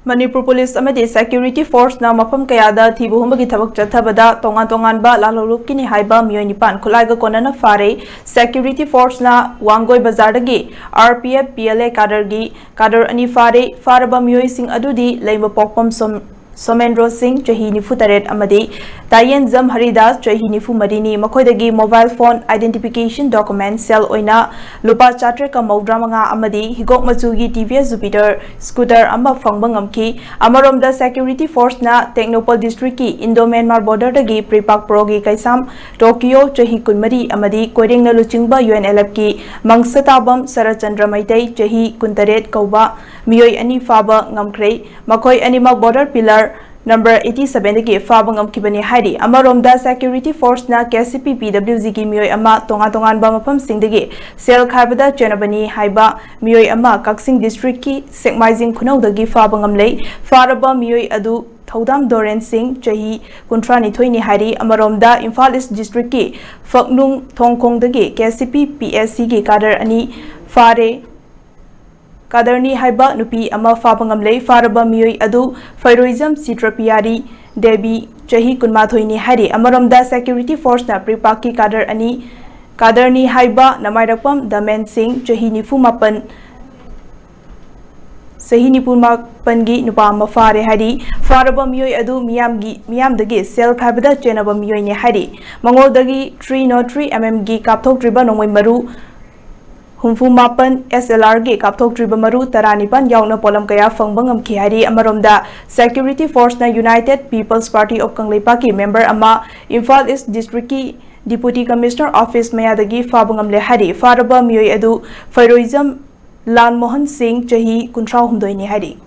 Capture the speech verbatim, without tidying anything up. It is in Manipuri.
ꯃꯅꯤꯄꯨꯔ ꯄꯨꯂꯤꯁ ꯑꯃꯗꯤ ꯁꯦꯀ꯭ꯌꯨꯔꯤꯇꯤ ꯐꯣꯔꯁꯅ ꯃꯐꯝ ꯀꯌꯥꯗ ꯊꯤꯕ ꯍꯨꯝꯕꯒꯤ ꯊꯕꯛ ꯆꯠꯊꯕꯗ ꯇꯣꯉꯥꯟ ꯇꯣꯉꯥꯟꯕ ꯂꯥꯜꯍꯧꯂꯨꯞꯀꯤꯅꯤ ꯍꯥꯏꯕ ꯃꯤꯑꯣꯏ ꯅꯤꯄꯥꯟ ꯈꯨꯠꯂꯥꯏꯒ ꯀꯣꯟꯅꯅ ꯐꯥꯔꯦ꯫ ꯁꯦꯀ꯭ꯌꯨꯔꯤꯇꯤ ꯐꯣꯔꯁꯅ ꯋꯥꯡꯒꯣꯏ ꯕꯖꯥꯔꯗꯒꯤ RPF PLA ꯀꯥꯗꯔꯒꯤ ꯀꯥꯗꯔ ꯑꯅꯤ ꯐꯥꯔꯦ꯫ ꯐꯥꯔꯕ ꯃꯤꯑꯣꯏꯁꯤꯡ ꯑꯗꯨꯗꯤ ꯂꯩꯃꯄꯣꯛꯄꯝ ꯁꯣꯝ-, ꯁꯣꯃꯦꯟꯗ꯭ꯔꯣ ꯁꯤꯡ, ꯆꯍꯤ ꯅꯤꯐꯨ ꯇꯔꯦꯠ, ꯑꯃꯗꯤ ꯇꯥꯌꯦꯟꯖꯝ ꯍꯔꯤꯗꯥꯁ, ꯆꯍꯤ ꯅꯤꯐꯨ ꯃꯔꯤꯅꯤ꯫ ꯃꯈꯣꯏꯗꯒꯤ mobile phone, identification document, ꯁꯦꯜ ꯑꯣꯏꯅ ꯂꯨꯄꯥ ꯆꯥꯇ꯭ꯔꯦꯠꯀ ꯃꯧꯗ꯭ꯔꯥ ꯃꯉꯥ ꯑꯃꯗꯤ ꯍꯤꯒꯣꯛ ꯃꯆꯨꯒꯤ TVS Jupiter scooter ꯑꯃ ꯐꯪꯕ ꯉꯝꯈꯤ꯫ ꯑꯃꯔꯣꯝꯗ, ꯁꯦꯀ꯭ꯌꯨꯔꯤꯇꯤ ꯐꯣꯔꯁꯅ ꯇꯦꯡꯅꯧꯄꯜ ꯗꯤꯁꯇ꯭ꯔꯤꯛꯀꯤ ꯏꯟꯗꯣ ꯃ꯭ꯌꯥꯟꯃꯥꯔ ꯕꯣꯔꯗꯔꯗꯒꯤ ꯄ꯭ꯔꯤꯄꯥꯛ ꯄ꯭ꯔꯣꯒꯤ ꯀꯩꯁꯥꯝ ꯇꯣꯀꯤꯌꯣ, ꯆꯍꯤ ꯀꯨꯟꯃꯔꯤ, ꯑꯃꯗꯤ ꯀꯣꯏꯔꯦꯡꯅ ꯂꯨꯆꯤꯡꯕ UNLFꯀꯤ ꯃꯪꯁꯇꯥꯕꯝ ꯁꯔꯠꯆꯟꯗ꯭ꯔ ꯃꯩꯇꯩ, ꯆꯍꯤ ꯀꯨꯟꯇꯔꯦꯠ ꯀꯧꯕ ꯃꯤꯑꯣꯏ ꯑꯅꯤ ꯐꯥꯕ ꯉꯝꯈ꯭ꯔꯦ꯫ ꯃꯈꯣꯏ ꯑꯅꯤꯃꯛ border pillar number eighty sevenꯗꯒꯤ ꯐꯥꯕ ꯉꯝꯈꯤꯕꯅꯤ ꯍꯥꯏꯔꯤ꯫ ꯑꯃꯔꯣꯝꯗ, ꯁꯦꯀ꯭ꯌꯨꯔꯤꯇꯤ ꯐꯣꯔꯁꯅ KCP PWGꯒꯤ ꯃꯤꯑꯣꯏ ꯑꯃ ꯇꯣꯉꯥꯟ ꯇꯣꯉꯥꯟꯕ ꯃꯐꯝꯁꯤꯡꯗꯒꯤ ꯁꯦꯜ ꯈꯥꯏꯕꯗ ꯆꯦꯟꯅꯕꯅꯤ ꯍꯥꯏꯕ ꯃꯤꯑꯣꯏ ꯑꯃ ꯀꯛꯆꯤꯡ ꯗꯤꯁꯇ꯭ꯔꯤꯛꯀꯤ ꯁꯦꯛꯃꯥꯏꯖꯤꯡ ꯈꯨꯅꯧꯗꯒꯤ ꯐꯥꯕ ꯉꯝꯂꯦ꯫ ꯐꯥꯔꯕ ꯃꯤꯑꯣꯏ ꯑꯗꯨ ꯊꯧꯗꯥꯝ ꯗꯣꯔꯦꯟ ꯁꯤꯡ, ꯆꯍꯤ ꯀꯨꯟꯊ꯭ꯔꯥ ꯅꯤꯊꯣꯏꯅꯤ ꯍꯥꯏꯔꯤ꯫ ꯑꯃꯔꯣꯝꯗ, ꯏꯝꯐꯥꯜ ꯏꯁ ꯗꯤꯁꯇ꯭ꯔꯤꯛꯀꯤ ꯐꯛꯅꯨꯡ ꯊꯣꯡꯈꯣꯡꯗꯒꯤ KCP PSCꯒꯤ ꯀꯥꯗꯔ ꯑꯅꯤ ꯐꯥꯔꯦ꯫ ꯀꯥꯗꯔꯅꯤ ꯍꯥꯏꯕ ꯅꯨꯄꯤ ꯑꯃ ꯐꯥꯕ ꯉꯝꯂꯦ꯫ ꯐꯥꯔꯕ ꯃꯤꯑꯣꯏ ꯑꯗꯨ ꯐꯩꯔꯣꯏꯖꯝ ꯆꯤꯇ꯭ꯔꯄꯤꯌꯥꯔꯤ ꯗꯦꯕꯤ, ꯆꯍꯤ ꯀꯨꯟꯃꯥꯊꯣꯏꯅꯤ ꯍꯥꯏꯔꯤ꯫ ꯑꯃꯔꯣꯝꯗ, ꯁꯦꯀ꯭ꯌꯨꯔꯤꯇꯤ ꯐꯣꯔꯁꯅ ꯄ꯭ꯔꯤꯄꯥꯛꯀꯤ ꯀꯥꯗꯔ ꯑꯅꯤ, ꯀꯥꯗꯔꯅꯤ ꯍꯥꯏꯕ ꯅꯃꯥꯏꯔꯛꯄꯝ ꯗꯃꯦꯟ ꯁꯤꯡ, ꯆꯍꯤ ꯅꯤꯐꯨ ꯃꯥꯄꯟ, ꯆꯍꯤ ꯅꯤꯐꯨ ꯃꯥꯄꯟꯒꯤ ꯅꯨꯄꯥ ꯑꯃ ꯐꯥꯔꯦ ꯍꯥꯏꯔꯤ꯫ ꯐꯥꯔꯕ ꯃꯤꯑꯣꯏ ꯑꯗꯨ ꯃꯤꯌꯥꯝꯒꯤ, ꯃꯤꯌꯥꯝꯗꯒꯤ ꯁꯦꯜ ꯈꯥꯏꯕꯗ ꯆꯦꯟꯅꯕ ꯃꯤꯑꯣꯏꯅꯤ ꯍꯥꯏꯔꯤ꯫ ꯃꯉꯣꯟꯗꯒꯤ three nought three MMꯒꯤ ꯀꯥꯞꯊꯣꯛꯇ꯭ꯔꯤꯕ ꯅꯣꯡꯃꯩ ꯃꯔꯨ ꯍꯨꯝꯐꯨ ꯃꯥꯄꯟ, SLRꯒꯤ ꯀꯥꯞꯊꯣꯛꯇ꯭ꯔꯤꯕ ꯃꯔꯨ ꯇꯔꯥꯅꯤꯄꯥꯟ ꯌꯥꯎꯅ ꯄꯣꯠꯂꯝ ꯀꯌꯥ ꯐꯪꯕ ꯉꯝꯈꯤ ꯍꯥꯏꯔꯤ꯫ ꯑꯃꯔꯣꯝꯗ, ꯁꯦꯀ꯭ꯌꯨꯔꯤꯇꯤ ꯐꯣꯔꯁꯅ United People's Party of ꯀꯪꯂꯩꯄꯥꯛꯀꯤ ꯃꯦꯝꯕꯔ ꯑꯃ ꯏꯝꯐꯥꯜ ꯏꯁ ꯗꯤꯁꯇ꯭ꯔꯤꯛꯀꯤ Deputy Commissioner Office ꯃꯌꯥꯗꯒꯤ ꯐꯥꯕ ꯉꯝꯂꯦ ꯍꯥꯏꯔꯤ꯫ ꯐꯥꯔꯕ ꯃꯤꯑꯣꯏ ꯑꯗꯨ ꯐꯩꯔꯣꯏꯖꯝ ꯂꯥꯟꯃꯣꯍꯟ ꯁꯤꯡ, ꯆꯍꯤ ꯀꯨꯟꯊ꯭ꯔꯥꯍꯨꯝꯗꯣꯏꯅꯤ ꯍꯥꯏꯔꯤ꯫